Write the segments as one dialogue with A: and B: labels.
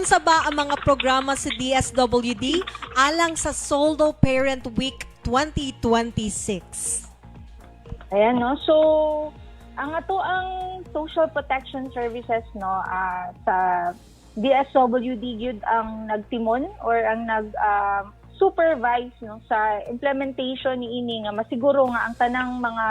A: Unsa ba ang mga programa sa DSWD alang sa Solo Parent Week 2026?
B: Ayan, no. So, ang ato ang social protection services, no, sa DSWD gyud ang nagtimon or ang nag supervise, no, sa implementation ni ini nga masiguro nga ang tanang mga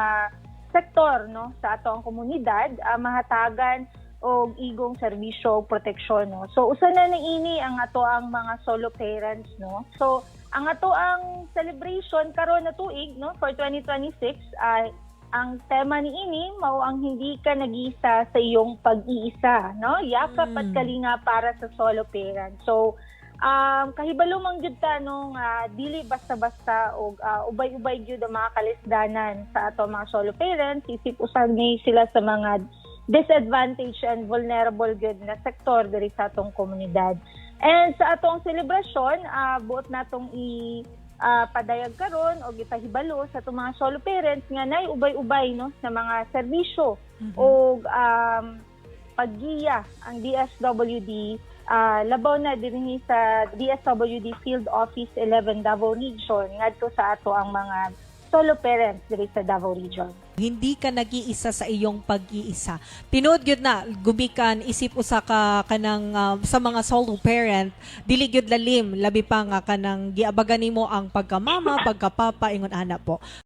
B: sektor, no, sa ato ang komunidad mahatagan og igong serbisyo ug proteksyon, no. So usa na ni ini ang ato ang mga solo parents, no. So ang ato ang celebration karon na tuig, no, for 2026 ay ang tema ni ini mao ang "Hindi ka nag-iisa sa iyong pag-iisa," no, yakap at kalinga para sa solo parent. So kahibalo man gyud ta, no, nga dili basta-basta og ubay-ubay gyud ang mga kalisdanan sa ato mga solo parents, isip usa ni sila sa mga disadvantaged and vulnerable gyud na sektor diri sa atong komunidad. And sa atong selebrasyon, buot natong i padayag karon og ipahibalo sa atong mga solo parents nga nay ubay-ubay, no, sa mga serbisyo og paggiya ang DSWD, labaw na dinhi sa DSWD Field Office 11 Davao Region ngadto sa ato ang mga solo parents diri sa Davao Region.
A: Hindi ka nag-iisa sa iyong pag-iisa. Tinuod gyud na gumikan isip usa ka kanang sa mga solo parent, dili gyud lalim, labi pa nga kanang giabagan nimo ang pagkamama, pagkapapa, ingon ana po.